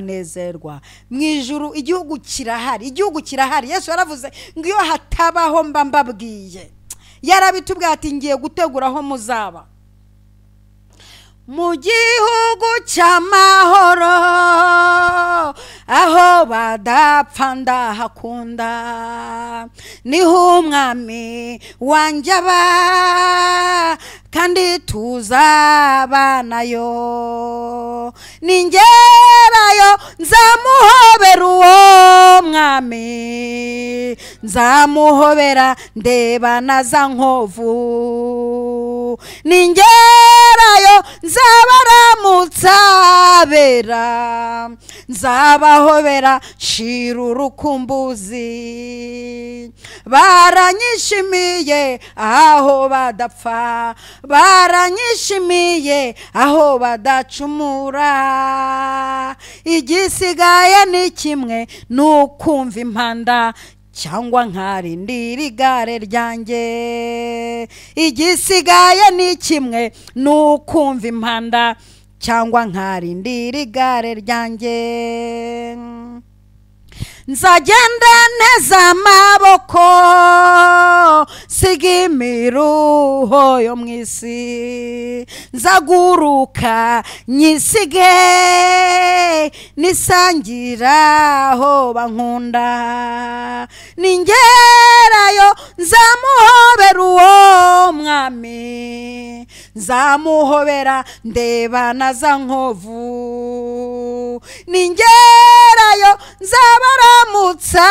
Tuzanezerwa mu ijuru. Igihugu kirahari, igihugu kirahari. Yesu yaravuze ngo iyo hatabaho mba mbabwiye. Yarabitubwiye ati ngiye gutegura aho muzaba mu gihugu cy'amahoro, aho badapfa ndahakunda, niho umwami wanjye aba, kandi tuzabanayo. Ningerayo nzamuhobera uwo mwami, nzamuhobera ndeba na za nkovu. Ningerayo nzabaramutsa bera, nzabahobera shira urukumbuzi. Baranyishimiye aho badapfa, baranyishimiye aho badacumura. Igisigaye ni kimwe, nukumva impanda cyangwa nkarindira igare ryanjye. Igisigaye ni kimwe, nukumva impanda cyangwa nkarindira igare ryanjye. Nzagenda nteze amaboko, siga imiruho yo mu isi, nzaguruka nyisige, nisangira aho bankunda. Ningerayo nzamuhobera uwo mwami, nzamuhobera ndeba na za nkovu. Ningerayo nzabaramutsa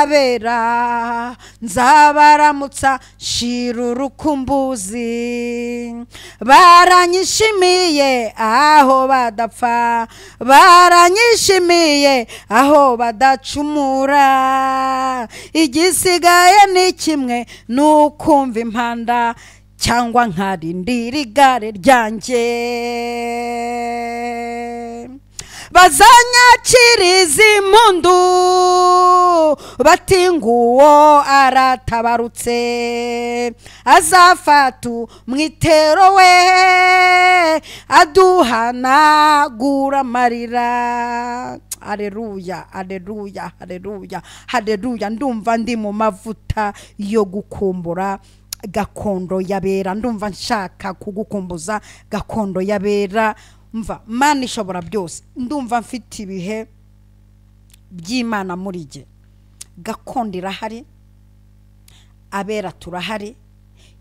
bera, nzabaramutsa shira urukumbuzi. Baranyishimiye aho badapfa, baranyishimiye aho badacumura. Igisigaye ni kimwe, nukumva impanda cyangwa nkarindira igare ryanjye. Bazanyakiriza impundu bati nguwo aratabarutse, azafata umwitero we aduhanagura amarira. Haleluya, haleluya, haleluya, haleluya. Ndumva ndi mu mavuta yo gukumbura gakondo yabera, ndumva nshaka kugukumbuza gakondo yabera. Mva Mana ishobora byose, ndumva mfite ibihe by'Imana muri jye. Gakondo irahari, abera turahari,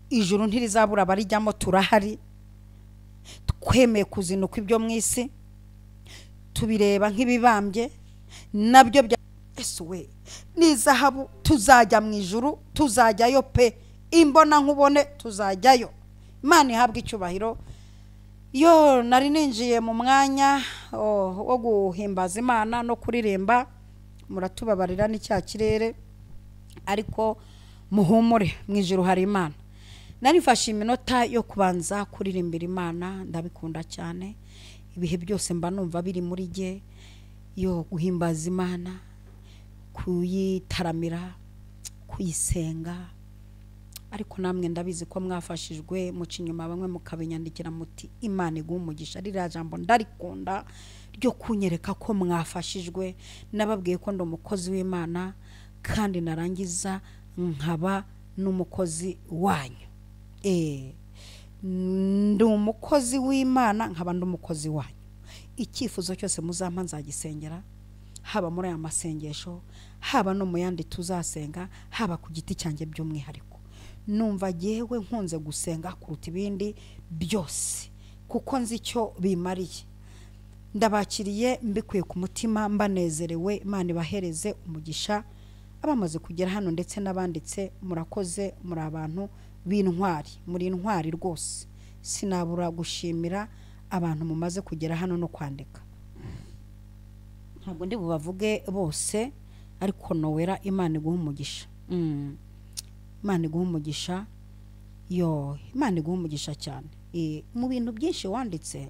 ijuru ntirizabura abarijyamo turahari. Twemeye kuzinuka ibyo mu isi, tubireba nk'ibibambye nabyo bya Yesu we ni zahabu. Tuzajya mu ijuru, tuzajyayo pe, imbona nkubone tuzajyayo. Imana ihabwe icyubahiro. Yo nari ninjiye mu mwanya wo guhimbaza Imana no kuririmba, muratubabarira n'icya kirere, ariko muhumure mu ijuru hari Imana. Nari mfashe iminota yo kubanza kuririmbira Imana, ndabikunda cyane. Ibihe byose mba numva biri muri jye yo guhimbaza Imana, kuyitaramira, kuyisenga. Ariko namwe ndabizi ko mwafashijwe, muca inyuma bamwe mukabinyandikira muti Imana iguhe umugisha. Ririya jambo ndarikunda ryo kunyereka ko mwafashijwe. Nababwiye ko ndi umukozi w'Imana kandi narangiza nkaba n'umukozi wanyu. Ndi umukozi w'Imana nkaba ndi umukozi wanyu. Icyifuzo cyose muzampa nzagisengera, haba muri aya masengesho, haba no mu yandi tuzasenga, haba ku giti cyanjye by'umwihariko. Numva jyewe nkunze gusenga kuruta ibindi byose, kuko nzi icyo bimariye. Ndabakiriye mbikuye ku mutima, mbanezerewe. Imana ibahereze umugisha. Abamaze kugera hano ndetse n'abanditse, murakoze, muri abantu b'intwari, muri intwari rwose. Sinabura gushimira abantu mumaze kugera hano no kwandika. Ntabwo ndi bubavuge bose, ariko Nowera Imana iguhe umugisha. Imana iguhe umugisha. Yo, Imana iguhe umugisha cyane. Mu bintu byinshi wanditse,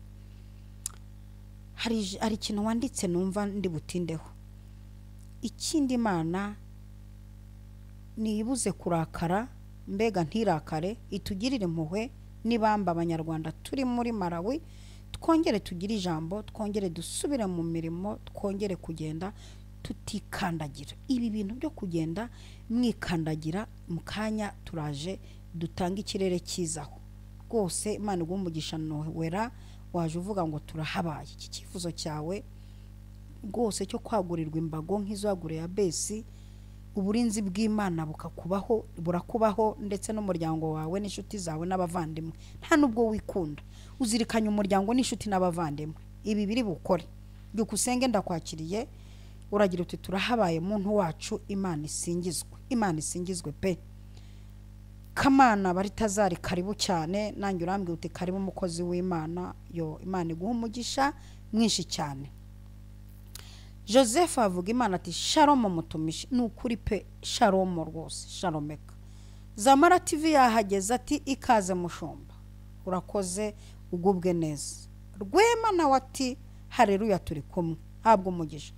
hari ikintu wanditse numva ndi butindeho. Ikindi, Imana nibuze kurakara, mbega ntirakare, itugirire impuhwe nibamba abanyarwanda turi muri Malawi, Twongere tugire ijambo, twongere dusubire mu mirimo, twongere kugenda tutikandagira. Ibi bintu byo kugenda mwikandagira, mu kanya turaje dutanga ikirere cyizaho rwose. Imana iguhe umugisha. Nowera, waje uvuga ngo turahabaye. Iki cyifuzo cyawe rwose cyo kwagurirwa imbago nk'izo waguriye Yabesi, uburinzi bw'Imana bukakubaho, burakubaho, ndetse n'umuryango wawe n'inshuti zawe n'abavandimwe. Nta nubwo wikunda, uzirikanye umuryango n'inshuti n'abavandimwe. Ibi biri bukore. Byukusenge, ndakwakiriye. Uragira uti turahabaye muntu wacu. Imana isingizwe, Imana isingizwe pe. Kamana Baritazari, karibu cyane. Nanjye urambwira uti karibu umukozi w'Imana. Yo, Imana iguha umugisha mwinshi cyane. Joseph avuga Imana ati shalomu mutumishi. Ni ukuri pe, shalomu rwose, shalomeka. Zamara TV yahageze, ati ikaze mushumba, urakoze, ugubwe neza. Rwema nawe ati hareruya, turi kumwe, habwa umugisha.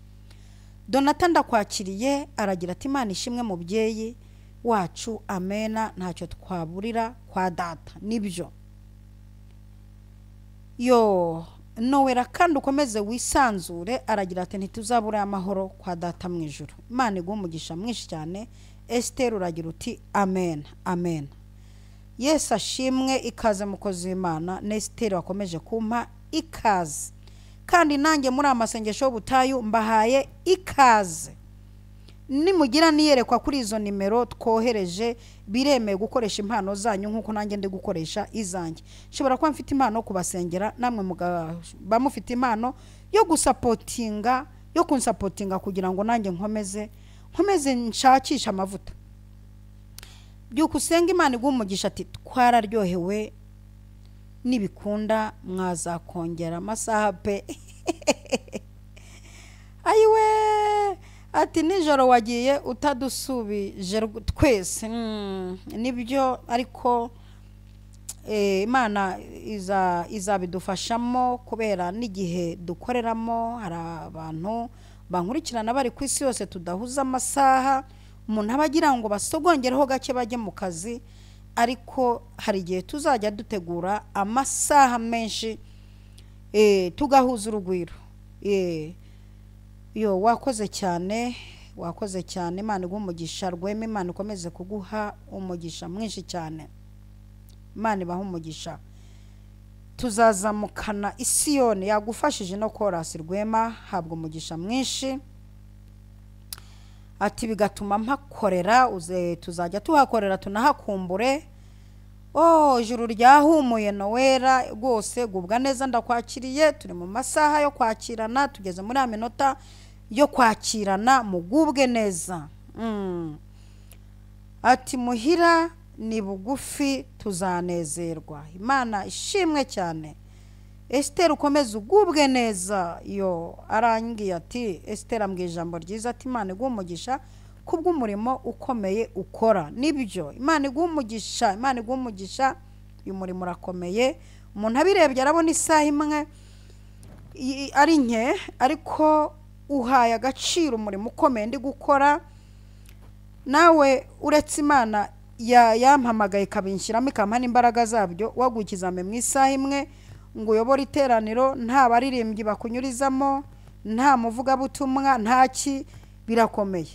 Donata, ndakwakiriye. Aragira ati Imana ishimwe mubyeyi wacu, amena, ntacyo twaburira kwa data. Nibyo. Yo Nowera, kandi ukomeze wisanzure. Aragira ati ntituzabura amahoro kwa data mu ijuru. Imana iguhe umugisha mwinshi cyane. Esiteri, uragira uti amen, amen, Yesu ashimwe. Ikaze mukozi w'Imana. Nesiteri wakomeje kumpa ikaze, kandi nanjye muri amasengesho y'ubutayu mbahaye ikaze. Nimugira niyerekwa kuri izo nimero twohereje, biremewe gukoresha impano zanyu nk'uko nanjye ndi gukoresha izanjye. Nshobora kuba mfite impano yo kubasengera, namwe mugaba mufite impano yo gusapotinga, yo kunsapotinga, kugira ngo nanjye nkomeze nshakishe amavuta. Byuka usenga, Imana iguha umugisha. Ati twararyohewe, nibikunda mwazakongera amasaha pe. Ayiwe, ati nijoro wagiye utadusubije twese. Nibyo, ariko Imana izabidufashamo kubera n'igihe dukoreramo hari abantu bankurikirana bari ku isi yose, tudahuza amasaha. Umuntu aba agira ngo basogongereho gake bajye mu kazi, ariko hari igihe tuzajya dutegura amasaha menshi, tugahuza urugwiro. Yo, wakoze cyane, wakoze cyane. Imana iguhe umugisha. Rwema, Imana ikomeze kuguha umugisha mwinshi cyane. Imana ibahe umugisha. Tuzazamukana Isiyoni yagufashije no korasi. Rwema, habwa umugisha mwinshi. Ati bigatuma mpakorera uze, tuzajya tuhakorera tunahakumbure. Oh, ijuru ryahumuye. Nowera rwose, gubwa neza, ndakwakiriye. Turi mu masaha yo kwakirana, tugeze muri ya minota yo kwakirana, mugubwe neza. Ati muhira ni bugufi, tuzanezerwa. Imana ishimwe cyane. Esiteri, ukomeze ugubwe neza. Yo, arangiye ati Esiteri ambwiye ijambo ryiza, ati Imana iguhe umugisha kubw'umurimo ukomeye ukora. Nibyo, Imana iguhe umugisha, Imana iguhe umugisha. Uyu murimo urakomeye. Umuntu abirebye arabona isaha imwe ari nke, ariko uhaye agaciro umurimo ukomeye ndi gukora. Nawe uretse Imana yampamagaye ikabinshyiramo, ikampa n'imbaraga zabyo, waguha ikizami mu isaha imwe ngo uyobore iteraniro, nta baririmbyi bakunyurizamo, nta muvugabutumwa, nta ki, birakomeye,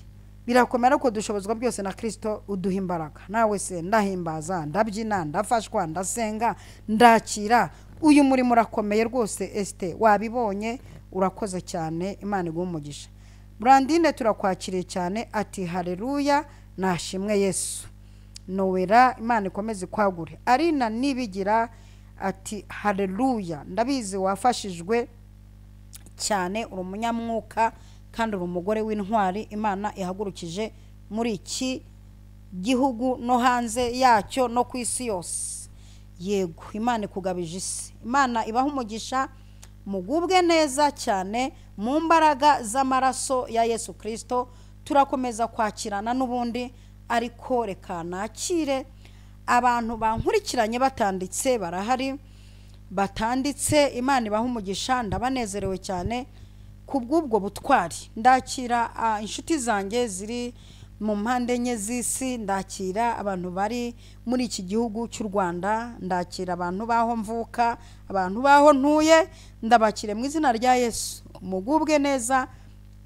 birakomeye, ariko dushobozwa byose na Kirisito uduha imbaraga. Nawe se ndahimbaza, ndabyina, ndafashwa, ndasenga, ndakira. Uyu murimo urakomeye rwose. Esite, wabibonye, urakoze cyane, Imana iguhe umugisha. Brandine, turakwakiriye cyane. Ati hareruya, nashimwe Yesu. Nowera, Imana ikomeze ikwagure. Arina Nibigira ati hareruya, ndabizi wafashijwe cyane, uri umunyamwuka kandi uri umugore w'intwari Imana ihagurukije muri iki gihugu no hanze yacyo no ku isi yose. Yego, Imana ikugabije isi. Imana ibaha umugisha, mugubwe neza cyane mu mbaraga z'amaraso ya Yesu Kirisito. Turakomeza kwakirana n'ubundi, ariko reka nakire abantu bankurikiranye batanditse. Barahari batanditse, Imana ibaha umugisha, ndabanezerewe cyane ku bw'ubwo butwari. Ndakira inshuti zanjye ziri mu mpande enye z'isi, ndakira abantu bari muri iki gihugu cy'u Rwanda, ndakira abantu baho mvuka, abantu baho ntuye, ndabakire mu izina rya Yesu. Mugubwe neza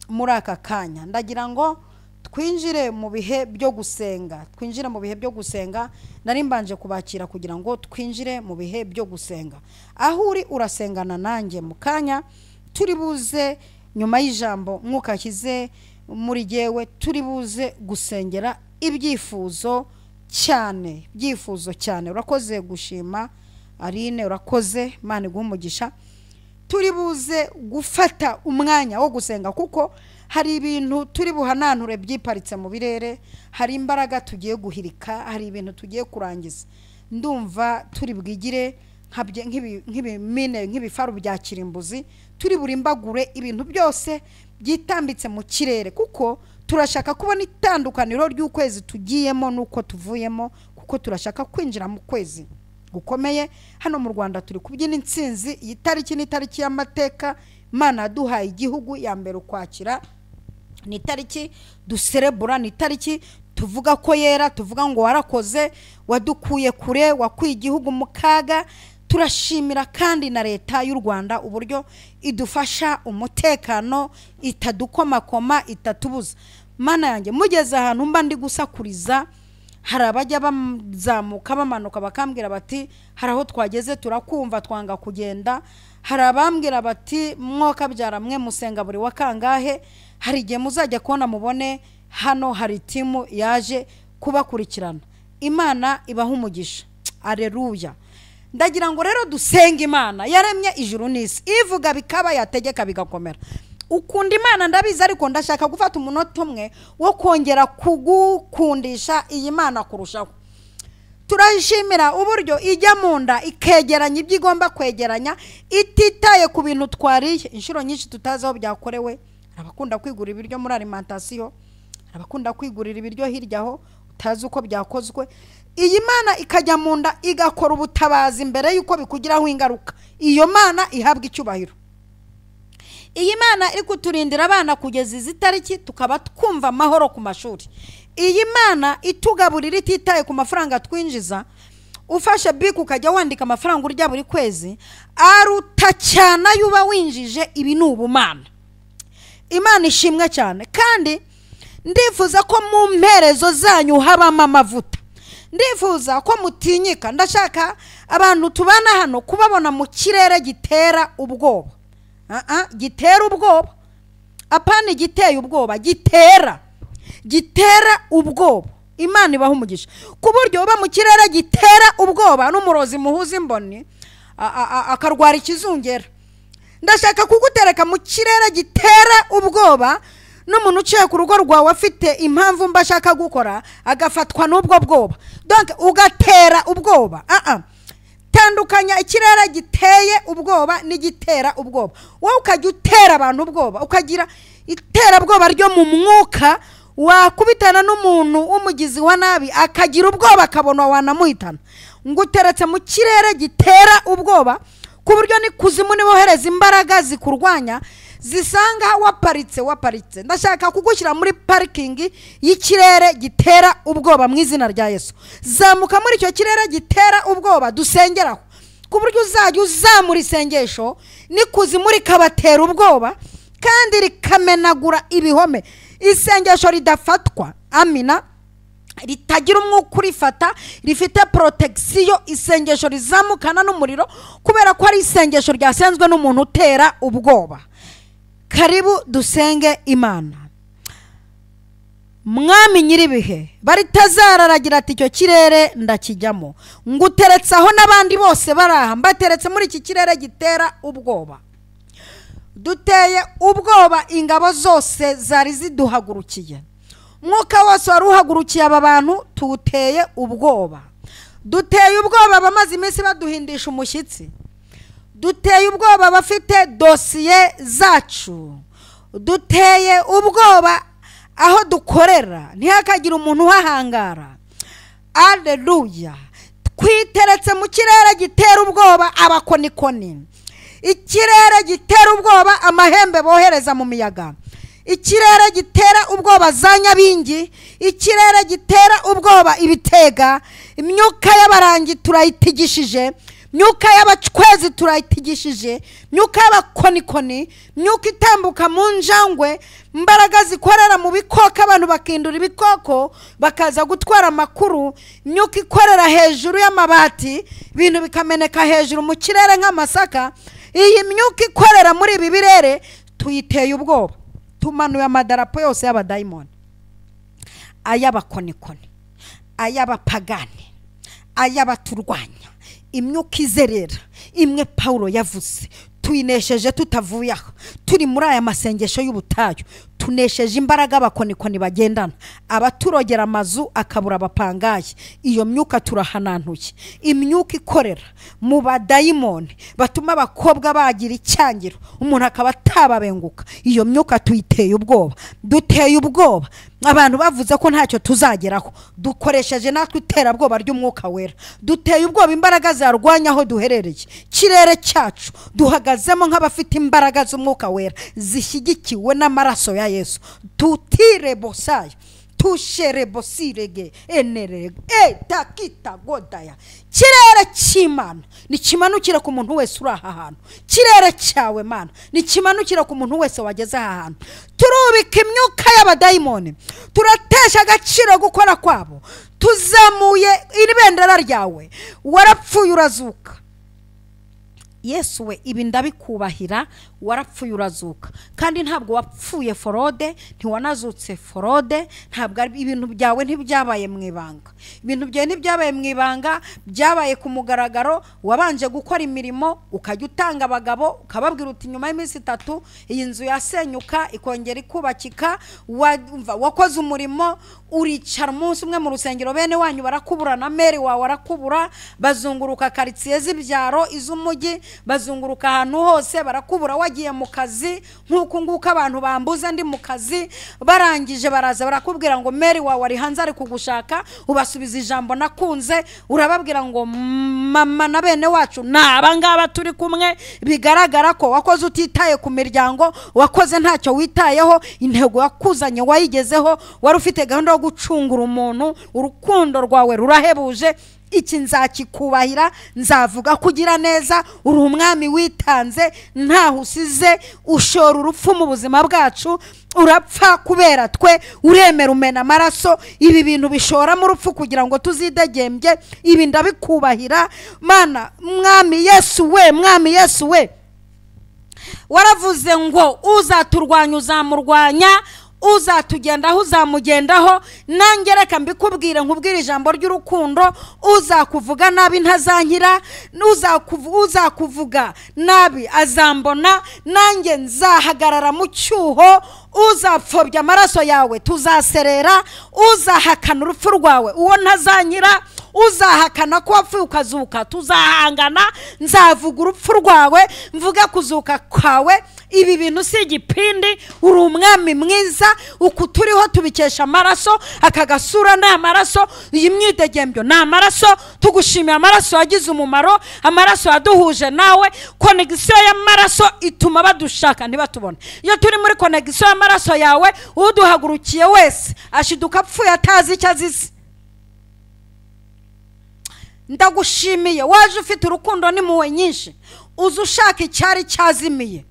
muri aka kanya. Ndagira ngo twinjire mu bihe byo gusenga, twinjire mu bihe byo gusenga. Nari mbanje kubakira kugira ngo twinjire mu bihe byo gusenga. Aho uri urasengana nanjye mu kanya, turi buze nyuma y'ijambo Mwuka ashyize muri jyewe, turi buze gusengera ibyifuzo cyane, ibyifuzo cyane. Urakoze gushima Aline, urakoze, Imana iguhe umugisha. Turi buze gufata umwanya wo gusenga kuko hari ibintu turi buhananure byiparitse mu birere, hari imbaraga tugiye guhirika, hari ibintu tugiye kurangiza. Ndumva turi bwigire nk'ibimine, nk'ibifaru bya kirimbuzi, turi burimbagure ibintu byose byitambitse mu kirere, kuko turashaka kubona itandukaniro ry'ukwezi tugiyemo nuko tuvuyemo, kuko turashaka kwinjira mu kwezi gukomeye. Hano mu Rwanda turi kubyina intsinzi. Iyi tariki ni itariki y'amateka Imana yaduhaye igihugu ya mbere ukwakira, ni itariki duserebura, ni itariki tuvuga ko yera, tuvuga ngo warakoze, wadukuye kure, wakuye igihugu mu kaga. Turashimira kandi na leta y'u Rwanda uburyo idufasha umutekano, itadukomakoma, itatubuza. Mana yanjye, mugeze ahantu mba ndi gusakuriza, hari abajya bazamuka bamanuka bakambwira bati hari aho twageze turakumva twanga kugenda. Hari abambwira bati mwokabyara mwe musenga buri wa kangahe. Hari igihe muzajya kubona mubone hano hari timu yaje kubakurikirana. Imana ibaha umugisha. Aleluya. Ndagira ngo rero dusenge Imana yaremye ijuru n'isi, ivuga bikaba, yategeka bigakomera. Ukunda Imana ndabizi, ariko ndashaka gufata umunota umwe wo kongera kugukundisha iyi Mana kurushaho. Turayishimira uburyo ijya mu nda ikegeranya ibyo igomba kwegeranya, ititaye ku bintu twariye inshuro nyinshi tutazi aho byakorewe. Abakunda kwigura ibiryo muri alimentation, abakunda kwigurira ibiryo hirya aho utazi uko byakozwe. Iyi Mana ikajya mu nda igakora ubutabazi mbere yuko bikugiraho ingaruka. Iyo Mana ihabwa icyubahiro. Iyi Mana iri kuturindira abana kugeza izi tariki tukaba twumva amahoro ku mashuri. Iyi Mana itugaburira ititaye ku mafaranga twinjiza. Ufashe bike ukajya wandika amafaranga urya buri kwezi, aruta cyane ayo uba winjije. Ibi ni ubumana. Imana ishimwe cyane. Kandi ndifuza ko mu mperezo zanyu habamo amavuta. Ndifuza ko mutinyika. Ndashaka abantu tubana hano kubabona mu kirere gitera ubwoba. Gitera ubwoba. Apana igiteye ubwoba, gitera ubwoba. Imana ibaha umugisha. Ku buryo uba mu kirere gitera ubwoba n'umurozi muhuza imboni akarwara ikizungera. Ndashaka kugutereka mu kirere gitera ubwoba n'umuntu uciye ku rugo rwawe afite impamvu mba ashaka gukora agafatwa n'ubwo bwoba. Donc ugatera ubwoba. Tandukanya ikirere giteye ubwoba n'igitera ubwoba. Wowe ukajya utera abantu ubwoba, ukagira iterabwoba ryo mu mwuka, wakubitana n'umuntu w'umugizi wa nabi akagira ubwoba akabona wanamuhitana. Nguteretse mu kirere gitera ubwoba ku buryo ni kuzimu nibohereza imbaraga zikurwanya zisanga waparitse. Ndashaka kugushyira muri parikingi y'ikirere gitera ubwoba mu izina rya Yesu. Zamuka muri icyo kirere gitera ubwoba dusengeraho, ku buryo uzajya uzamura isengesho n'ikuzimu rikabatera ubwoba kandi rikamenagura ibihome. Isengesho ridafatwa, amina, ritagira umwuka urifata, rifite protection. Isengesho rizamukana n'umuriro kubera ko ari isengesho ryasenzwe n'umuntu utera ubwoba. Karibu dusenge Imana. Mwami nyiribihe, Baritazara aragira ati icyo kirere ndakijyamo, nguteretse aho n'abandi bose baraha, mbateretse muri iki kirere gitera ubwoba. Duteye ubwoba ingabo zose zari ziduhagurukiye, mwuka wose wari uhagurukiye aba bantu tuwuteye ubwoba. Duteye ubwoba abamaze iminsi baduhindisha umushyitsi, duteye ubwoba abafite dosiye zacu, duteye ubwoba aho dukorera ntihakagire umuntu uhahangara. Aleluya. Twiteretse mu kirere gitera ubwoba abakonikoni, ikirere gitera ubwoba amahembe bohereza mu miyaga, Ikirere gitera ubwoba za Nyabingi, ikirere gitera ubwoba ibitega, imyuka y'abarangi turayitigishije, myuka y'abacwezi turayitigishije, myuka y'abakonikoni, myuka itambuka mu njangwe, imbaraga zikorera mu bikoko abantu bakindura ibikoko bakaza gutwara amakuru, myuka ikorera hejuru y'amabati ibintu bikameneka hejuru mu kirere nk'amasaka. Iyi myuka ikorera muri ibi birere tuyiteye ubwoba. Tumanuye amadarapo yose y'abadayimoni, ay'abakonikoni, ay'abapagani, ay'abaturwanya, imyuka izerera imwe Paulo yavuze tuyinesheje tutavuye aho. Turi muri aya masengesho y'ubutayu tunesheje imbaraga abakonikoni bagendana, abaturogera amazu akabura abapangaye, iyo myuka turahanantuye. Imyuka ikorera mu badayimoni batuma abakobwa bagira icyangiro umuntu akaba atababenguka, iyo myuka tuyiteye ubwoba. Duteye ubwoba abantu bavuze ko ntacyo tuzageraho, dukoresheje natwe iterabwoba ry'umwuka wera. Duteye ubwoba imbaraga zarwanya aho duherereye, kirere cyacu duhagazemo nk'abafite imbaraga z'umwuka wera zishyigikiwe n'amaraso ya Yesu. Tutire bosayo tushere bosirege enerege etakita godaya. Kirere cy'Imana nikimanukira ku muntu wese uri aha hantu. Kirere cyawe Mana nikimanukira ku muntu wese wageze aha hantu. Turubika imyuka y'abadayimoni, turatesha agaciro gukora kwabo, tuzamuye ibendera ryawe. Warapfuye urazuka Yesu we, ibi ndabikubahira. Warapfuye urazuka, kandi ntabwo wapfuye forode, ntiwanazutse forode, ntabwo ari ibintu byawe ntibyabaye mu ibanga. Ibintu byawe ntibyabaye mu ibanga, byabaye ku mugaragaro. Wabanje gukora imirimo ukajya utanga abagabo ukababwira uti nyuma y'iminsi 3 iyi nzu yasenyuka ikongera ikubakika. Wakoze umurimo uricara umunsi umwe mu rusengero, bene wanyu barakubura na meri wawe arakubura, bazunguruka karitsiye z'ibyaro iz'umujyi, bazunguruka ahantu hose barakubura. Wagiye mu kazi nk'uku nguko abantu bambuza ndi mu kazi, barangije baraza barakubwira ngo meri wawe ari hanze ari kugushaka, ubasubiza ijambo nakunze, urababwira ngo mama na bene wacu ni abangaba turi kumwe. Bigaragara ko wakoze utitaye ku miryango, wakoze ntacyo witayeho, intego wakuzanye wayigezeho, wari ufite gahunda yo gucungura umuntu, urukundo rwawe rurahebuje. Iki nzakikubahira, nzavuga kugira neza, uri umwami witanze ntaho usize, ushora urupfu mu buzima bwacu, urapfa kubera twe, uremera umena amaraso. Ibi bintu bishora mu rupfu kugira ngo tuzidegembye, ibi ndabikubahira Mana. Mwami Yesu we, Mwami Yesu we, waravuze ngo uzaturwanya uzamurwanya, uzatugendaho uzamugendaho. Nanjye reka mbikubwire, nkubwire ijambo ry'urukundo. Uzakuvuga nabi ntazankira, uzakuvuga nabi azambona, nanjye nzahagarara mu cyuho. Uzapfobya amaraso yawe tuzaserera, uzahakana urupfu rwawe uwo ntazankira, uzahakana ko wapfuye ukazuka tuzahangana. Nzavuga urupfu rwawe mvuge kuzuka kwawe. Ibi bintu si igipindi, uri umwami mwiza. Uku turiho tubikesha amaraso, aka gasura ni amaraso, iyi myidegembyo ni amaraso. Tugushimiye amaraso yagize umumaro, amaraso yaduhuje nawe. Konegisiyo y'amaraso ituma badushaka ntibatubone. Iyo turi muri konegisiyo y'amaraso yawe, uduhagurukiye wese ashiduka apfuye atazi icyo azize. Ndagushimiye, waje ufite urukundo n'impuhwe nyinshi, uza ushaka icyari cyazimiye.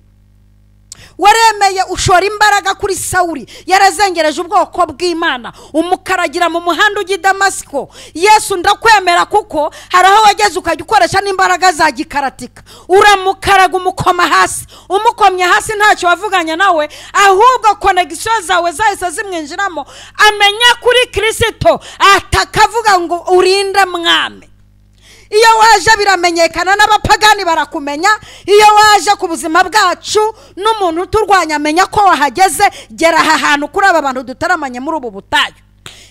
Waremeye ushora imbaraga kuri Sawuli, yarazengereje ubwoko bw'Imana, umukaragira mu muhanda ujya i Damasiko. Yesu ndakwemera kuko hari aho wageze ukajya ukoresha n'imbaraga za gikaratika, uramukaraga umukoma hasi, umukomye hasi ntacyo wavuganye nawe, ahubwo konegisiyo zawe zahise zimwinjiramo, amenya kuri Kristo, atakavuga ngo urinde mwami. Iyo waje biramenyekana n'abapagani barakumenya, iyo waje ku buzima bwacu n'umuntu uturwanya amenya ko wahageze. Gera aha hantu kuri aba bantu dutaramanye muri ubu butayu.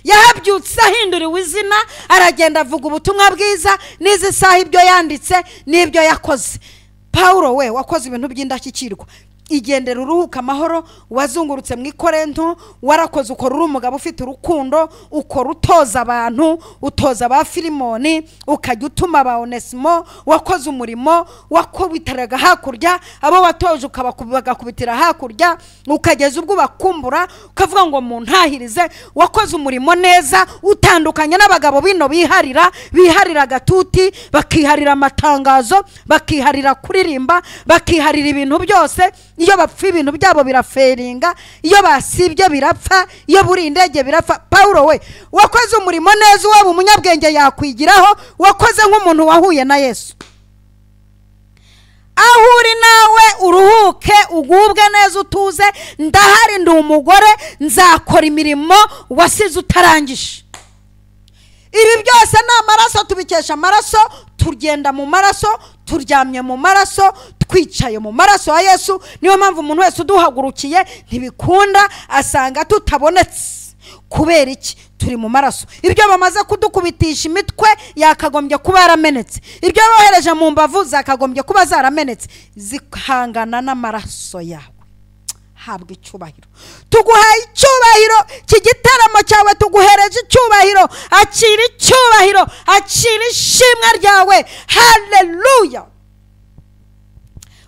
Yahabyutse ahinduriwe izina, aragenda avuga ubutumwa bwiza, n'izi saha ibyo yanditse n'ibyo yakoze. Paulo we wakoze ibintu by'indashyikirwa. Igendera uruhuka amahoro. Wazungurutse mu Ikorento, warakoze, ukora uri umugabo ufite urukundo, ukora utoza abantu, utoza ba Filimoni, ukajya utuma ba Onesimo. Wakoze umurimo, wakubitaraga hakurya, abo watoje bagakubitira hakurya, ukageza ubwo bakumbura ukavuga ngo muntahirize. Wakoze umurimo neza, utandukanye n'abagabo bino biharira agatuti, bakiharira amatangazo, bakiharira kuririmba, bakiharira ibintu byose. Iyo bapfa ibintu byabo biraferinga, iyo basibye birapfa, iyo buri indege birapfa. Paulo we wakoze umurimo neza, waba umunyabwenge yakwigiraho, wakoze nk'umuntu wahuye na Yesu. Aho uri nawe uruhuke, ugubwe neza, utuze. Ndahari, ndi umugore, nzakora imirimo wasize utarangije. Ibi byose ni amaraso, tubikesha amaraso, tugenda mu maraso, turyamye mu maraso, twicaye mu maraso ya Yesu. Niyo mpamvu umuntu wese uduhagurukiye ntibikunda, asanga tutabonetse. Kubera iki? Turi mu maraso. Ibyo bamaze kudukubitisha imitwe yakagombye kuba yaramenetse, ibyo bohereje mu mbavu zakagombye kuba zaramenetse, zihangana n'amaraso yawe. Habwa icyubahiro, tuguhaye icyubahiro. Iki gitaramo cyawe tuguhereje icyubahiro. Akira icyubahiro, akira ishimwe ryawe. Haleluya.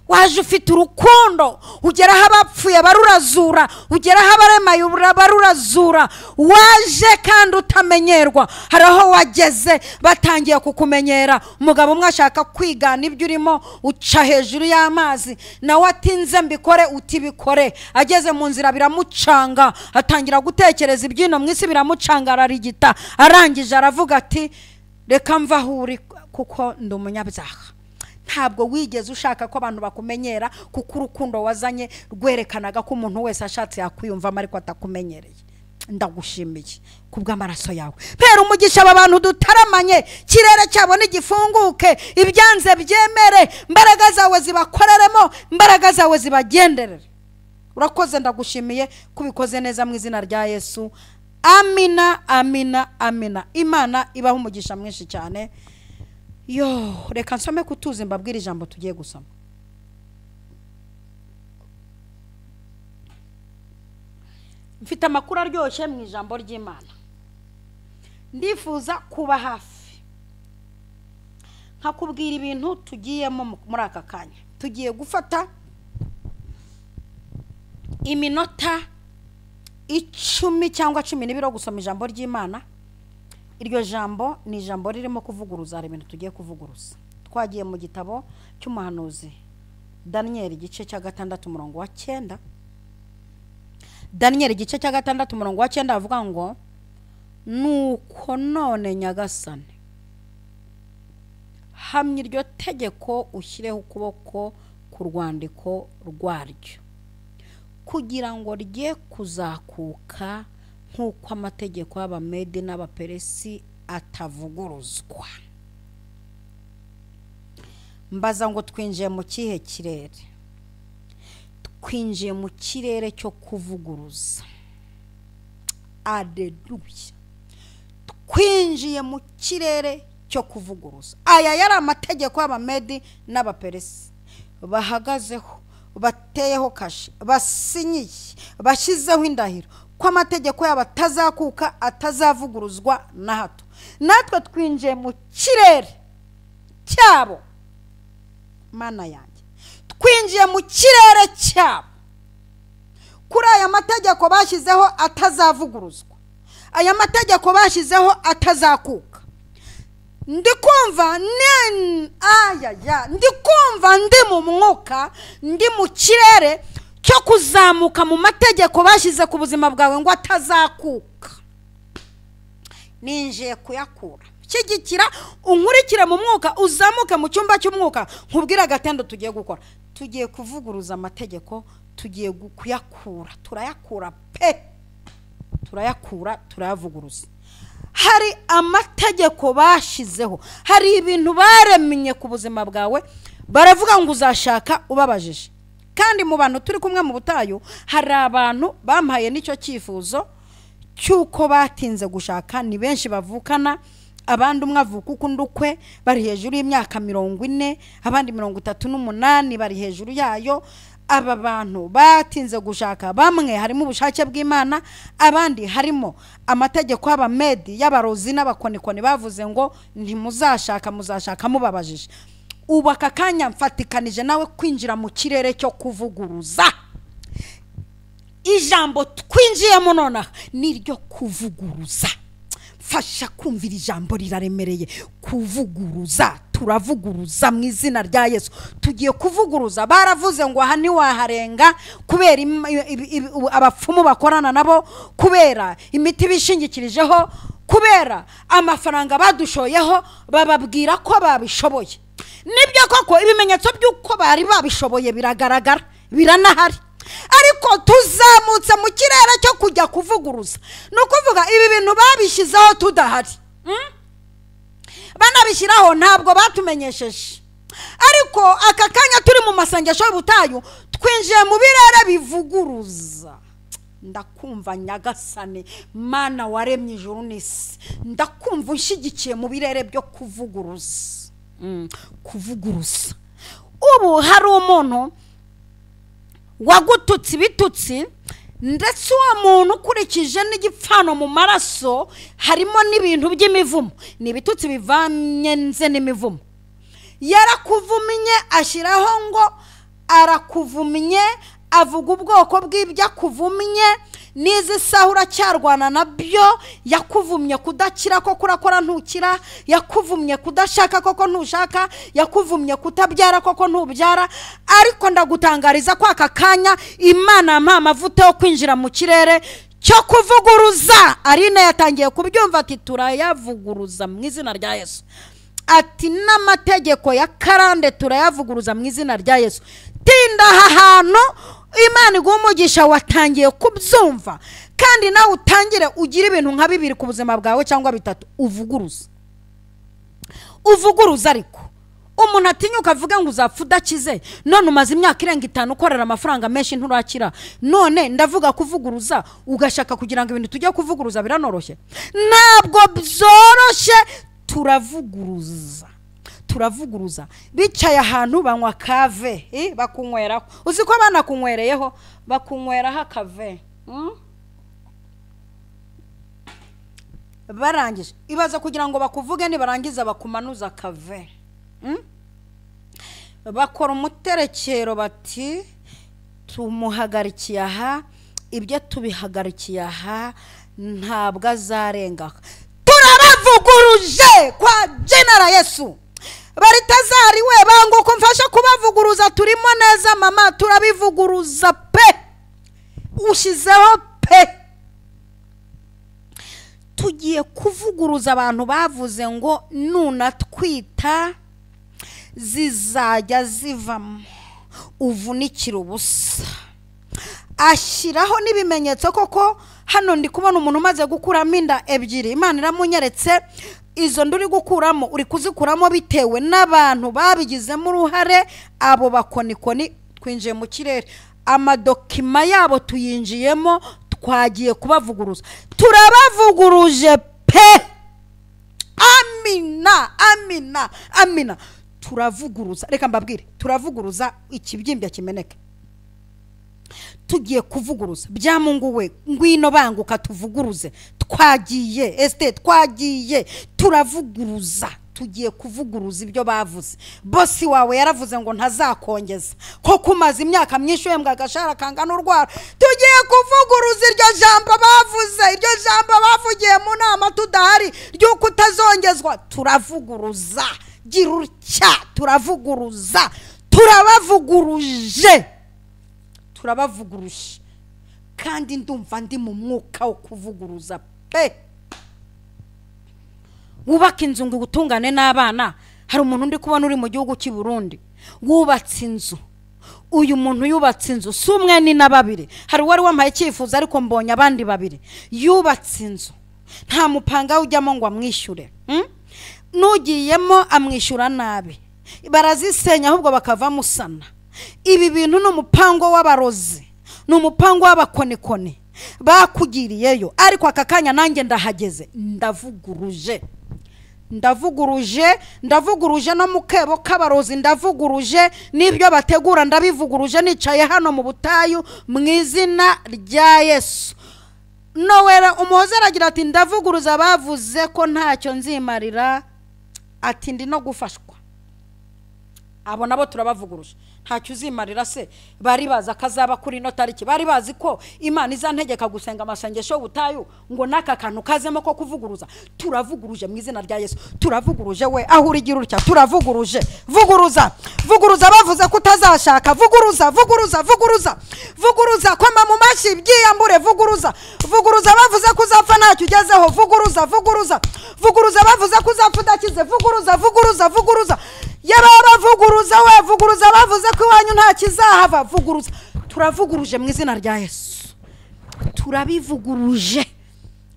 Waje ufite urukundo, ugeraho abapfuye barurazura, ugeraho abaremaye barurazura. Waje kandi utamenyerwa, hari aho wageze batangiye kukumenyera. Umugabo umwe ashaka kwigana ibyo urimo, uca hejuru y'amazi, nawe atinze mbikore utibikore. Ageze mu nzira biramucanga, atangira gutekereza ibyino mu isi, biramucanga, ararigita. Arangije aravuga ati reka mva aho uri kuko ndi umunyabyaha. Ntabwo wigeze ushaka ko abantu bakumenyera, kuko urukundo wazanye rwerekanaga ko umuntu wese ashatse yakwiyumvamo ariko atakumenyereye. Ndagushimiye kubw'amaraso yawe. Pera umugisha aba bantu dutaramanye, kirere cyabo nigifunguke, ibyanze byemere, imbaraga zawe zibakoreremo, imbaraga zawe zibagenderere. Urakoze, ndagushimiye kubikoze neza mu izina rya Yesu. Amina, amina, amina. Imana ibaho umugisha mwinshi cyane. Yo, reka nsome kutuzi mbabwire ijambo tugiye gusoma. Mfite amakuru aryoshye mu ijambo ry'Imana. Ndifuza kuba hafi nkakubwira ibintu tugiyemo muri aka kanya. Tugiye gufata iminota 10 cyangwa 12 gusoma ijambo ry'Imana. Iryo jambo ni ijambo ririmo kuvuguruza, hari ibintu tugiye kuvuguruza. Twagiye mu gitabo cy'umuhanuzi Daniel igice cya 6 umurongo wa 9. Daniel igice cya 6 umurongo wa 9 avuga ngo nuko none Nyagasani hamya iryo tegeko, ushyireho ukuboko ku rwandiko rwaryo, kugira ngo rye kuzakuka nk'uko amategeko y'Abamedi n'Abaperesi atavuguruzwa. Mbaza ngo twinjiye mu kihe kirere? Twinjiye mu kirere cyo kuvuguruza. Aleluya. Twinjiye mu kirere cyo kuvuguruza. Aya yari amategeko y'Abamedi n'Abaperesi bahagazeho, bateyeho kashe, basinyiye, bashyizeho indahiro ko amategeko yabo atazakuka, atazavuguruzwa na hato. Natwe twinjiye mu kirere cyabo. Mana yanjye, twinjiye mu kirere cyabo. Kuri aya mategeko bashyizeho atazavuguruzwa, aya mategeko bashyizeho atazakuka. Ndikumva ndikumva ndi mu mwuka, ndi mu kirere cyo kuzamuka mu mategeko bashyize ku buzima bwawe ngo atazakuka. Ninjiye kuyakura. Shyigikira, unkurikire mu mwuka, uzamuke mu cyumba cy'umwuka, nkubwire agatendo tugiye gukora. Tugiye kuvuguruza amategeko, tugiye kuyakura, turayakura pe, turayakura, turayavuguruza. Hari amategeko bashizeho, hari ibintu baremye ku buzima bwawe, baravuga ngo uzashaka ubabajije. Kandi mu bantu turi kumwe mu butayu hari abantu bampaye n'icyo cyifuzo cy'uko batinze gushaka. Ni benshi bavukana, abandi umwe avuka ukundi ukwe, bari hejuru y'imyaka 40, abandi 38 bari hejuru yayo. Aba bantu batinze gushaka, bamwe harimo ubushake bw'Imana, abandi harimo amategeko y'abamedi y'abarozi n'abakonikoni bavuze ngo ntimuzashaka, muzashaka mubabajije. Ubu aka kanya mfatikanije nawe kwinjira mu kirere cyo kuvuguruza. Ijambo twinjiyemo nonaha niryo kuvuguruza. Fasha kumvira ijambo riraremereye. Kuvuguruza, turavuguruza mu izina rya Yesu. Tugiye kuvuguruza. Baravuze ngo aha ntiwaharenga kubera abapfumu bakorana nabo, kubera imiti bishingikirijeho, kubera amafaranga badushoyeho, bababwira ko babishoboye. Nibyo koko ibimenyetso by'uko bari babishoboye biragaragara, biranahari. Ariko tuzamutse mu kirere cyo kujya kuvuguruza. Ni ukuvuga ibi bintu babishyizeho tudahari, banabishyiraho ntabwo batumenyesheje. Ariko aka kanya turi mu masengesho y'ubutayu, twinjiye mu birere bivuguruza. Ndakumva Nyagasani Mana waremye ijuru n'isi, ndakumva unshyigikiye mu birere byo kuvuguruza. Kuvuguruza. Ubu hari umuntu wagututse ibitutsi, ndetse uwo muntu ukurikije n'igipfano mu maraso harimo n'ibintu by'imivumo, ni ibitutsi bivanze n'imivumo. Yarakuvumye ashyiraho ngo arakuvumye, avuga ubwoko bw'ibyo akuvumye, n'izi saha uracyarwana nabyo. Yakuvumye kudakira koko urakora ntukira, yakuvumye kudashaka koko ntushaka, yakuvumye kutabyara koko ntubyara. Ariko ndagutangariza ko aka kanya Imana yampaye amavuta yo kwinjira mu kirere cyo kuvuguruza. Aline yatangiye kubyumva ati turayavuguruza mu izina rya Yesu. Ati n'amategeko ya karande turayavuguruza mu izina rya Yesu. Tinda aha hantu, Imana iguha umugisha, watangiye kubyumva. Kandi nawe utangire ugire ibintu nka bibiri ku buzima bwawe cyangwa bitatu uvuguruza. Uvuguruza. Ariko umuntu atinyuka avuga ngo uzapfa udakize, none umaze imyaka irenga 5 ukorera amafaranga menshi nturakira. None ndavuga kuvuguruza, ugashaka kugira ngo ibintu tujye kuvuguruza biranoroshye. Ntabwo byoroshye. Turavuguruza, turavuguruza. Bicaye ahantu banywa kave, bakunyweraho. Uzi ko banakunywereyeho, bakunyweraho akave. Barangije ibaza kugira ngo bakuvuge, nibarangiza bakumanuza akave. Bakora umuterekero bati tumuhagarikiye aha, ibyo tubihagarikiye aha, ntabwo azarenga. Turabavuguruje kwa jina la Yesu. Baritazari we banguka mfasha kubavuguruza, turimo neza mama, turabivuguruza pe. Ushizeho pe. Tugiye kuvuguruza abantu bavuze ngo nunatwita zizajya zivamo, uvunikira ubusa. Ashyiraho n'ibimenyetso koko. Hano ndi kubona umuntu umaze gukuramo inda 2, Imana iramunyeretse. Izo nduri gukuramo uri kuzikuramo bitewe n'abantu babigizemo uruhare, abo bakonikoni. Twinjiye mu kirere, amadokima yabo tuyinjiyemo, twagiye kubavuguruza. Turabavuguruje pe. Amina, amina, amina. Turavuguruza. Reka mbabwire, turavuguruza ikibyimbya kimeneke. Tugiye kuvuguruza. Bya Mungu we, ngwino banguka tuvuguruze. Twagiye este, twagiye, turavuguruza. Tugiye kuvuguruza ibyo bavuze. Bosi wawe yaravuze ngo ntazakongeza, koko umaze imyaka myinshi uhembwa agashahara kangana urwara. Tugiye kuvuguruza iryo jambo bavuze, iryo jambo bavugiye mu nama tudahari ry'uko utazongezwa. Turavuguruza. Gira utya, turavuguruza. Turabavuguruje, turabavuguruje. Kandi ndumva ndi mu mwuka wo kuvuguruza pe. Wubaka inzu ngo utungane n'abana. Hari umuntu ndi kubona uri mu gihugu cy'i Burundi wubatse inzu. Uyu muntu yubatse inzu si umwe ni na babiri. Hari uwari wampaye icyifuzo ariko mbonye abandi babiri. Yubatse inzu nta mupanga ujyamo ngo amwishyure. N'ugiyemo amwishyura nabi, barazisenya ahubwo bakavamusana. Ibi bintu ni umupango w'abarozi, ni umupango w'abakonikoni bakugiriyeyo. Ariko aka kanya nanjye ndahageze, ndavuguruje. Ndavuguruje, ndavuguruje no mu kebo k'abarozi, ndavuguruje n'ibyo bategura ndabivuguruje, nicaye hano mu butayu mu izina rya Yesu. Nowera Umuhoza aragira ati ndavuguruza bavuze ko ntacyo nzimarira, ati ndi no gufashwa. Abo nabo turabavuguruje. Ntacyo uzimarira se bari bazi akazaba kuri ino tariki, bari bazi ko Imana izantegeka gusenga amasengesho y'ubutayu ngo n'aka kantu kazemo ko kuvuguruza. Turavuguruje mu izina rya Yesu, turavuguruje we aho urigira utya, turavuguruje. Vuguruza, vuguruza bavuze ko utazashaka, vuguruza, vuguruza, vuguruza, vuguruza, koma mu mashyi byiyambure, vuguruza, vuguruza bavuze ko uzapfa ntacyo ugezeho, vuguruza, vuguruza, vuguruza bavuze ko uzapfa udakize, vuguruza, vuguruza, vuguruza. Yababa vuguruza we, vuguruza bavuze ko iwanyu nta kizahava, vuguruza. Turavuguruje mu izina rya Yesu, turabivuguruje.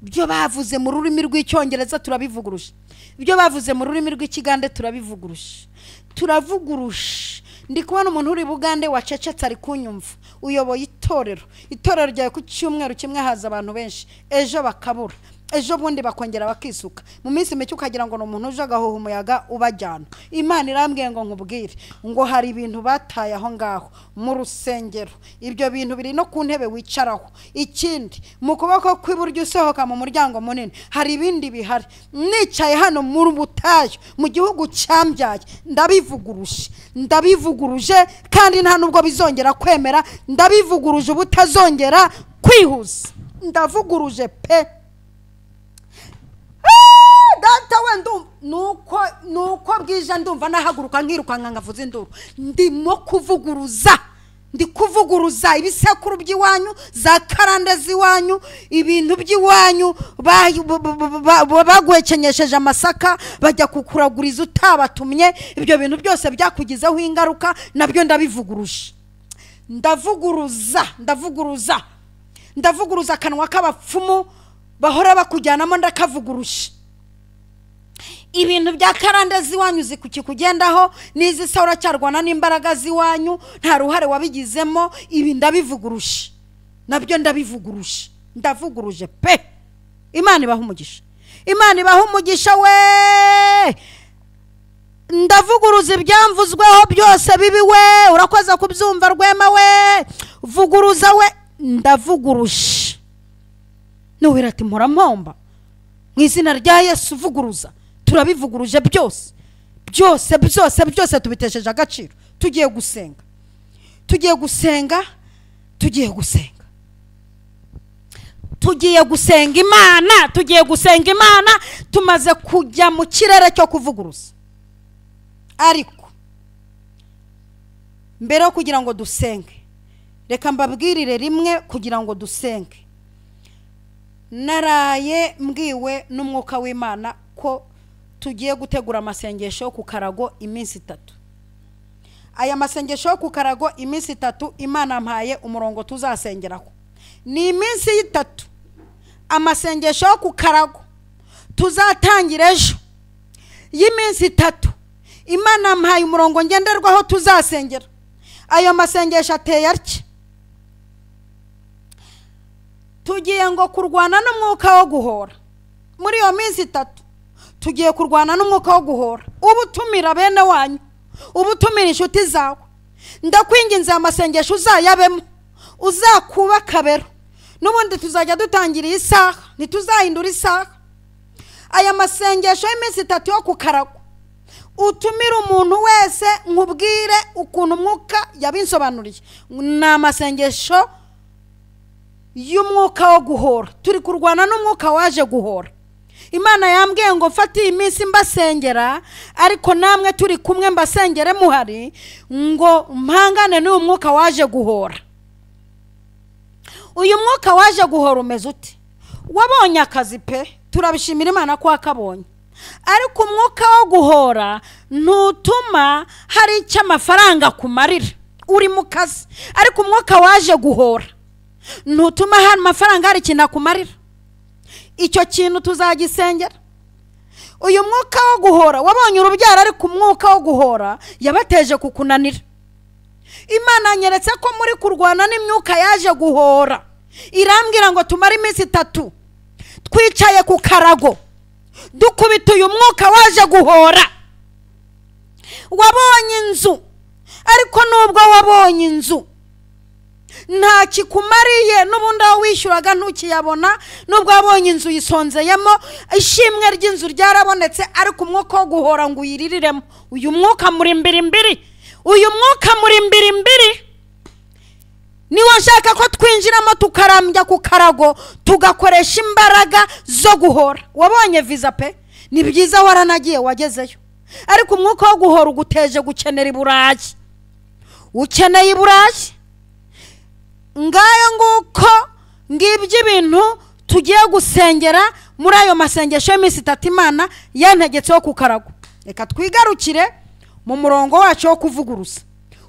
Ibyo bavuze mu rurimi rw'Icyongereza turabivuguruje, ibyo bavuze mu rurimi rw'Ikigande turabivuguruje, turavuguruje. Ndi kubona umuntu uri Bugande wacecetse ari kunyumva, uyoboye itorero, itorero ryawe ku cyumweru kimwe haza abantu benshi, ejo bakabura, ejo bundi bakongera bakisuka, mu minsi mike ukagira ngo ni umuntu uje agahuha umuyaga ubajyana. Imana irambwiye ngo nkubwire ngo hari ibintu bataye aho ngaho mu rusengero, ibyo bintu biri no ku ntebe wicaraho. Ikindi, mu kuboko kw'iburyo usohoka mu muryango munini hari ibindi bihari. Nicaye hano mu butayu mu gihugu cyambyaye, ndabivuguruje, ndabivuguruje kandi nta nubwo bizongera kwemera, ndabivuguruje ubutazongera kwihuza, ndavuguruje pe. Data we nuko bwije ndumva nahaguruka nkirukanka nkavuza induru. Ndimo kuvuguruza, ndi kuvuguruza ibisekuru by'iwanyu, za karande z'iwanyu, ibintu by'iwanyu baguhekenyesheje amasaka bajya kukuraguriza utabatumye, ibyo bintu byose byakugizeho ingaruka nabyo ndabivuguruje. Ndavuguruza, ndavuguruza, ndavuguruza akanwa k'abapfumu bahora bakujyanamo, ndakavuguruje. Ibintu bya karande z'iwanyu zikikugendaho n'izi saura cyarwana n'imbaraga z'iwanyu, nta ruhare wabigizemo, ibi ndabivuguruje, nabyo ndabivuguruje, ndavuguruje pe. Imana ibaha umugisha, Imana ibaha umugisha we. Ndavuguruza ibyamvuzweho byose bibi we, urakoze kubyumva Rwema we, vuguruza we, ndavuguruje. Nowera ati mpora mpomba mu izina rya Yesu, vuguruza. Turabivuguruje byose, byose, byose, byose tubitesheje agaciro. Tugiye gusenga, tugiye gusenga, tugiye gusenga, tugiye gusenga Imana, tugiye gusenga Imana. Tumaze kujya mu kirere cyo kuvuguruza, ariko mbere yo kugira ngo dusenge, reka mbabwirire rimwe kugira ngo dusenge. Naraye mbwiwe n'umwuka w'Imana ko tugiye gutegura amasengesho ku karago iminsi 3. Aya masengesho ku karago iminsi 3, Imana mpaye umurongo tuzasengeraho. Ni iminsi 3 amasengesho ku karago tuzatangira ejo y'iminsi 3. Imana mpaye umurongo ngenderwaho tuzasengera. Ayo masengesho ateye atya: tugiye ngo kurwana n'umwuka wo guhora. Muri iyo minsi 3 tugiye kurwana n'umwuka wo guhora. Ubutumira bene wanyu, ubutumira inshuti zawe, ndakwinginze amasengesho uzayabemo, uzakuba kabero. N'ubundi tuzajya dutangira isaha, ntituzahindura isaha. Aya masengesho y'iminsi 3 yo ku karago, utumira umuntu wese nkubwire ukuntu umwuka yabinsobanuriye. Ni amasengesho y'umwuka wo guhora. Turi kurwana n'umwuka waje guhora. Imana yambwiye ngo mfate iyi minsi mbasengera, ariko namwe turi kumwe mbasengere muhari, ngo mpangane n'uyu mwuka waje guhora. Uyu mwuka waje guhora umeze ute? Wabonye akazi pe, turabishimira Imana ko wakabonye, ariko umwuka wo guhora ntutuma hari icyo amafaranga kumarira uri mu kazi, ariko umwuka waje guhora ntutuma hari amafaranga hari ikintu akumarira. Icyo kintu tuzagisengera. Uyu mwuka wo guhora, wabonye urubyaro ariko umwuka wo guhora yabateje kukunanira. Imana nyeretse ko muri kurwana n'imyuka yaje guhora. Irambwira ngo tumare iminsi 3 twicaye ku karago, Dukubita uyu mwuka waje guhora. Wabonye inzu, ariko nubwo wabonye inzu nta kikumariye, n'ubundi aho wishyuraga ntukiyabona. Nubwo wabonye inzu yisonzeyemo, ishimwe ry'inzu ryarabonetse, ariko umwuka wo guhora ngo uyiririremo, uyu mwuka muri mbiri, uyu mwuka muri mbiri niwo nshaka ko twinjiramo, tukarambya ku karago, tugakoresha imbaraga zo guhora. Wabonye visa pe, ni byiza, waranagiye wagezeyo, ariko umwuka wo guhora uguteje gukenera iburayi. Ukeneye iburayi. Ngayo nguko ngibyo ibintu tugiye gusengera muri ayo masengesho y'iminsi itatu Imana yantegetseho ku karago. Reka twigarukire mu murongo wacu wo kuvuguruza.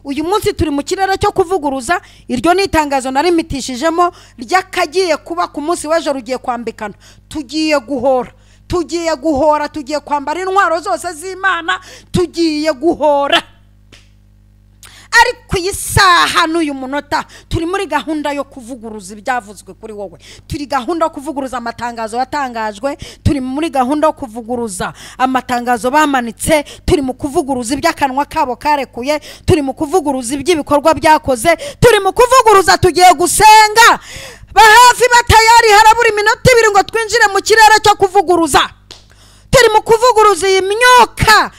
Uyu munsi turi mu kirere cyo kuvuguruza. Iryo ni itangazo narimitishijemo ry'akagiye kuba ku munsi w'ejo rugiye kwambikana. Tugiye guhora, tugiye guhora, tugiye kwambara intwaro zose z'Imana, tugiye guhora. Ariko iyi saha n'uyu munota turi muri gahunda yo kuvuguruza ibyavuzwe kuri wowe. Turi gahunda yo kuvuguruza amatangazo yatangajwe, turi muri gahunda yo kuvuguruza amatangazo bamanitse, turi mu kuvuguruza iby'akanwa kabo karekuye, turi mu kuvuguruza iby'ibikorwa byakoze, turi mu kuvuguruza. Tugiye gusenga bahafi batayari, harabura iminota 2 ngo twinjire mu kirere cyo kuvuguruza. Turi mu kuvuguruza iyi myuka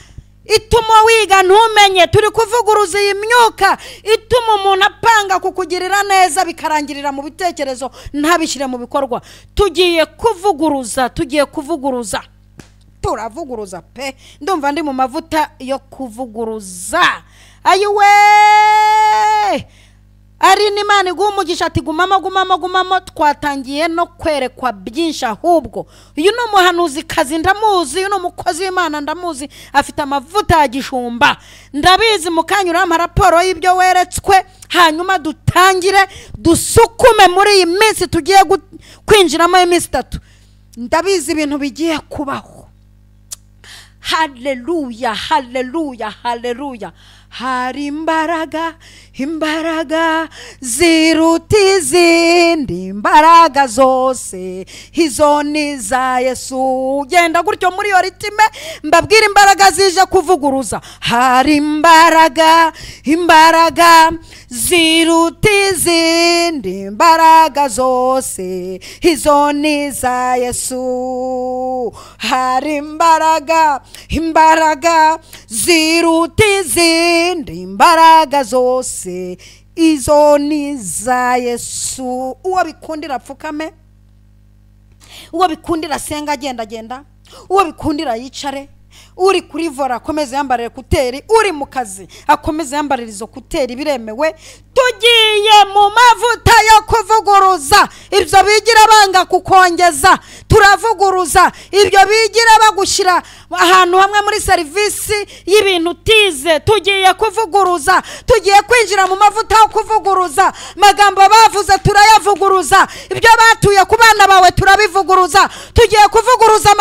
ituma wiga ntumenye, turi kuvuguruza iyi myuka ituma umuntu apanga kukugirira neza bikarangirira mu bitekerezo ntabishyire mu bikorwa. Tugiye kuvuguruza, tugiye kuvuguruza, turavuguruza pe. Ndumva ndi mu mavuta yo kuvuguruza. Ayiwe, ari n'Imana iguha umugisha ati gumamo gumamo gumamo. Twatangiye no kwerekwa byinshi. Ahubwo uyu ni umuhanuzi kazi ndamuzi, uyu ni umukozi w'Imana ndamuzi, afite amavuta ya gishumba ndabizi. Mukanya urampa raporo y'ibyo weretswe, hanyuma dutangire dusukume muri iyi minsi tugiye kwinjiramo y'iminsi 3. Ndabizi ibintu bigiye kubaho. Haleluya, haleluya, haleluya. Hari imbaraga, imbaraga ziruta izindi imbaraga zose, izo ni za Yesu. Genda gutyo muri iyo ritime, mbabwira imbaraga zije kuvuguruza. Hari imbaraga, imbaraga ziruta izindi imbaraga zose, izo ni za Yesu. Hari imbaraga, imbaraga ziruta izindi imbaraga zose, izo ni za Yesu. Uwo bikundira apfukame, uwo bikundira asenga agenda agenda, uwo bikundira yicare, uri kuri vora akomeze yambarire kuteri, uri mu kazi akomeze yambarire izo kuteri, biremewe. Tugiye mu mavuta yo kuvuguruza ibyo bigira banga kukongeza. Turavuguruza ibyo bigira bagushyira ahantu hamwe muri serivisi y'ibintu utize. Tugiye kuvuguruza, tugiye kwinjira mu mavuta yo kuvuguruza. Magambo bavuze turayavuguruza, ibyo batuye ku bana bawe turabivuguruza. Tugiye kuvuguruza,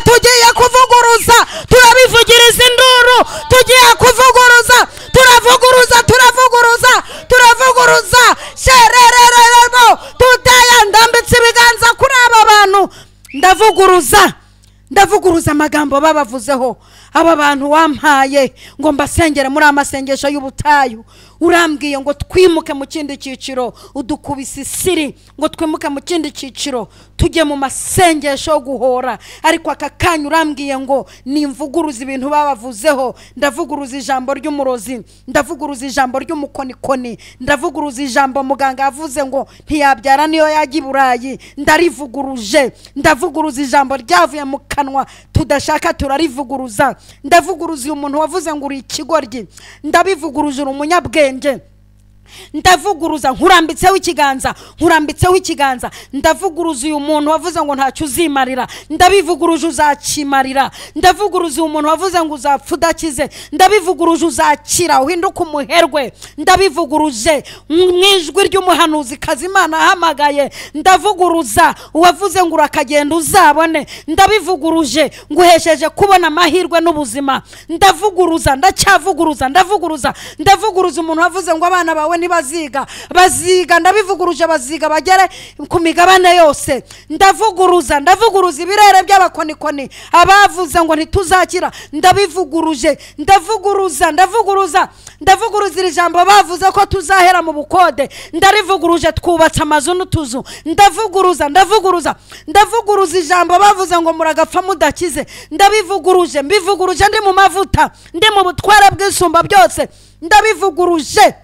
tugiye kuvuguruza, turabivugiriza induru. Tugiye kuvuguruza, turavuguruza, turavuguruza, turavuguruza. Shererererebo tutaya. Ndambitse ibiganza kuri aba bantu, ndavuguruza, ndavuguruza amagambo babavuzeho. Aba bantu wampaye ngo mbasengere muri amasengesho y'ubutayu, urambwiye ngo twimuke mu kindi cyiciro, udukubise isiri ngo twimuke mu kindi cyiciro tujye mu masengesho yo guhora. Ariko aka kanya urambwiye ngo nimvuguruza ibintu babavuzeho. Ndavuguruza ijambo ry'umurozi, ndavuguruza ijambo ry'umukonikoni, ndavuguruza ijambo muganga yavuze ngo ntiyabyara niyo yajya i Burayi, ndarivuguruje. Ndavuguruza ijambo ryavuye mu kanwa tudashaka, turarivuguruza. Ndavuguruza uyu muntu wavuze ngo uri ikigoryi, ndabivuguruje uri umunyabwenge. Ndavuguruza, nkurambitseho ikiganza, nkurambitseho ikiganza. Ndavuguruza uyu muntu wavuze ngo ntacyo uzimarira, ndabivuguruje uzakimarira. Ndavuguruza uyu muntu wavuze ngo uzapfa udakize, ndabivuguruje uzakira uhinduke umuherwe. Ndabivuguruje mu ijwi ry'umuhanuzi Kazimana ahamagaye. Ndavuguruza uwavuze ngo urakagenda uzabone, ndabivuguruje nguhesheje kubona amahirwe n'ubuzima. Ndavuguruza, ndacyavuguruza, ndavuguruza, ndavuguruza umuntu wavuze ngo abana bawe iwawe ntibaziga, baziga, ndabivuguruje, baziga bagere ku migabane yose. Ndavuguruza, ndavuguruza ibirere by'abakonikoni abavuze ngo ntituzakira, ndabivuguruje, ndavuguruza, ndavuguruza, ndavuguruza iri jambo bavuze ko tuzahera mu bukode, ndarivuguruje, twubatse amazu n'utuzu. Ndavuguruza, ndavuguruza, ndavuguruza ijambo bavuze ngo muragapfa mudakize, ndabivuguruje, mbivuguruje, ndi mu mavuta, ndi mu butware bw'isumba byose, ndabivuguruje.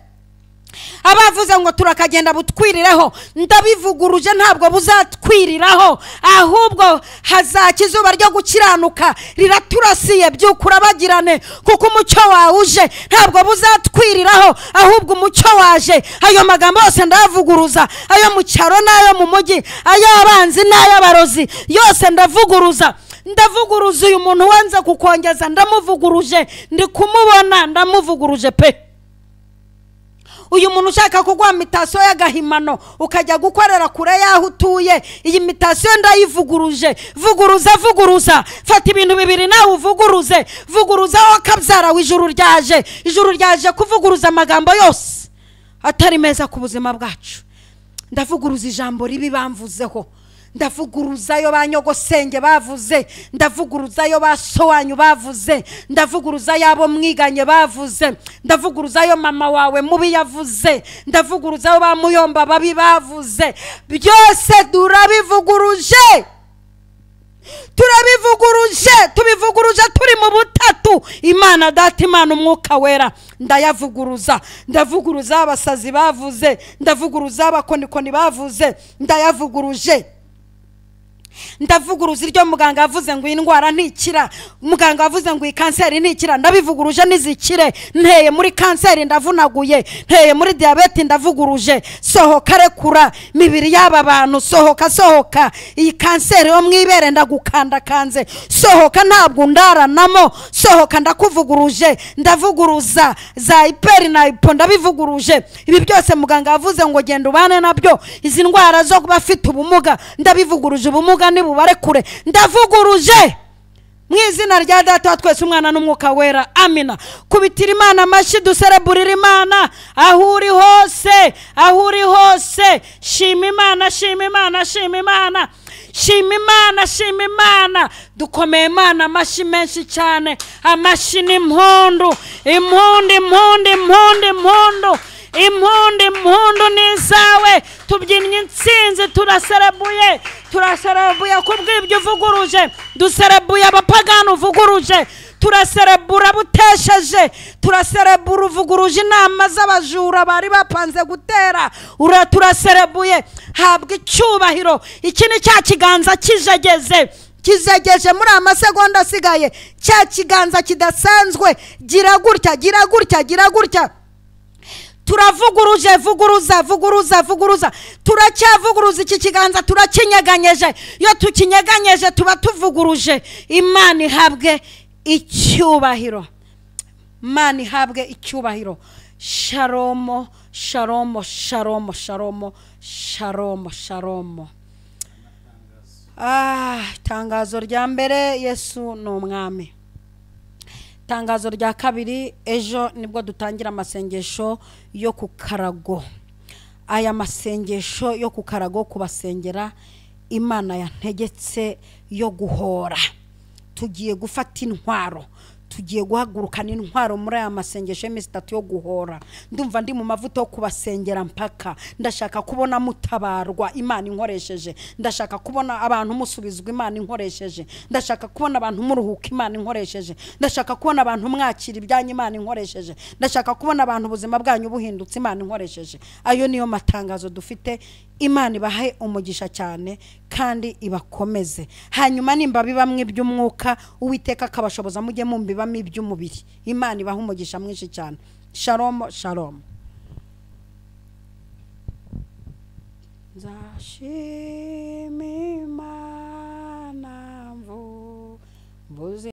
Abavuze ngo turakagenda butwirireho, ndabivuguruje, ntabwo buzatwiriraho, ahubwo hazaka izuba ryo gukiranuka riraturasiye, byukura bagirane, kuko umucyo wawe uje, ntabwo buzatwiriraho, ahubwo umucyo waje. Ayo magambo yose ndavuguruza, ayo mu cyaro n'ayo mu mujyi, ay'abanzi n'ay'abarozi, yose ndavuguruza. Ndavuguruza uyu muntu wanze kukongeza, ndamuvuguruje, ndi kumubona, ndamuvuguruje pe. Uyu muntu ushaka kuguha mitasiyo y'agahimano ukajya gukorera kure y'aho utuye, iyi mitasiyo ndayivuguruje. Vuguruza, vuguruza, fata ibintu bibiri nawe uvuguruze. Vuguruza wowe kabyara, ijuru ryaje, ijuru ryaje kuvuguruza amagambo yose atari meza ku buzima bwacu. Ndavuguruza ijambo ribi bamvuzeho, ndavuguruza ayo ba nyogosenge bavuze, ndavuguruza ayo ba so wanyu bavuze, ndavuguruza ayabo mwiganye bavuze, ndavuguruza ayo mama wawe mubi yavuze, ndavuguruza ayo ba muyomba babi bavuze. Byose turabivuguruje, turabivuguruje, tubivuguruje turi mu butatu, Imana Data, Imana Umwuka Wera. Ndayavuguruza, ndavuguruza abasazi bavuze, ndavuguruza abakonikoni bavuze, ndayavuguruje. Ndavuguruza iryo muganga avuze ngo indwara ntikira, muganga avuze ngo iyi kanseri ntikira, ndabivuguruje nizikire. Nteye muri kanseri ndavunaguye, nteye muri diyabete ndavuguruje. Sohoka, rekura mibiri y'aba bantu, sohoka, sohoka. Iyi kanseri yo mwibere ndagukandakanze, sohoka, ntabwo ndaranamo, sohoka, ndakuvuguruje. Ndavuguruza za iperi na ipo, ndabivuguruje. Ibi byose muganga avuze ngo genda ubane nabyo, izi ndwara zo kuba afite ubumuga ndabivuguruje, ubumuga nibubarekure, ndavuguruje mu izina rya Data wa twese, Umwana n'Umwuka Wera, amina. Kubitira Imana amashyi, dusereburira Imana aho uri hose, aho uri hose. Shima Imana, shima Imana, shima Imana, shima Imana, shima Imana. Dukomeye Imana amashyi menshi cyane, amashyi n'impundu, impundu, impundu, impundu, impundu, impundu, impundu ni izawe. Tubyinnye intsinzi, turaserebuye, turaserebuye kubw'ibyo uvuguruje, duserebuye abapagani uvuguruje, turaserebura butesheje, turaserebura uvuguruje inama z'abajura bari bapanze gutera, turaserebuye. Habwa icyubahiro. Iki ni cya kiganza kijegeze, kizegeje muri amasegonda asigaye, cya kiganza kidasanzwe. Gira gutya, gira gutya, gira gutya. Turavuguruje, vuguruza, vuguruza, vuguruza, turacyavuguruza iki kiganza, turakinyeganyeje. Iyo tukinyeganyeje tuba tuvuguruje. Imana ihabwe icyubahiro, Imana ihabwe icyubahiro. Shalomo, shalomo, shalomo, shalomo, shalomo, shalomo. Itangazo rya mbere, Yesu ni umwami. Itangazo rya kabiri, ejo nibwo dutangira amasengesho yo ku karago. Aya masengesho yo ku karago kubasengera Imana yantegetse yo guhora. Tugiye gufata intwaro, tugiye guhagurukana intwaro muri aya masengesho y'iminsi itatu yo guhora. Ndumva ndi mu mavuta yo kubasengera mpaka ndashaka kubona mutabarwa Imana inkoresheje, ndashaka kubona abantu musubizwa Imana inkoresheje, ndashaka kubona abantu muruhuka Imana inkoresheje, ndashaka kubona abantu mwakira ibyanyu Imana inkoresheje, ndashaka kubona abantu ubuzima bwanyu buhindutse Imana inkoresheje. Ayo niyo matangazo dufite. Imana ibahe umugisha cyane kandi ibakomeze. Hanyuma nimba bibamwe iby'umwuka, Uwiteka akabashoboza mujye mumbibamo iby'umubiri. Imana ibahe umugisha mwinshi cyane. Shalom, shalom. Nzashima Imana mvuze.